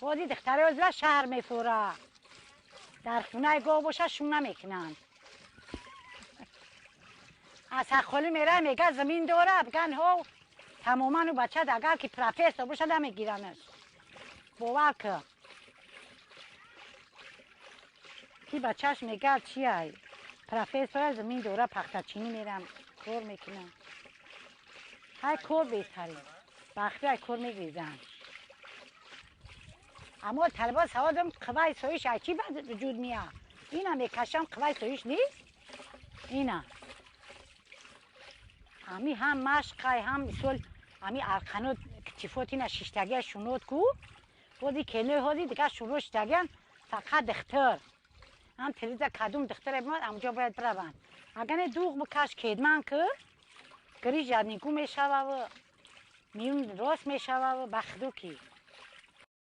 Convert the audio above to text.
Бози духтари озира шаҳр мефура. Дар хонаи гов боша шум намекунанд. Аз ҳаққоли мера мега замин дора, биган ҳо тамоман у бача агар ки профессор боша намегиранаш. Бовар ки. Ки бачаш мега чи ай? Профессор замин дора, пахтачинӣ мерам, кор мекунам. Ҳай кор беҳтарин. Бахти ай кор мегиризанд. Аммо талаба саводам қувваи соиш ай чӣ вуҷуд меяд? Ина мекашам қувваи соиш нест? Ина. Ами ҳам машқай, ҳам мисол ами арқанот китифот ина шиштагия шунот ку, бози келои ҳози дигар шуро шиштагиян фақат духтар. Ҳам телевизор кадум духтаре бимад, амҷо бояд бираванд. Агар не дуғ бикаш кедман ки, грижа нигу мешававу миюн рост мешававу бахду ки.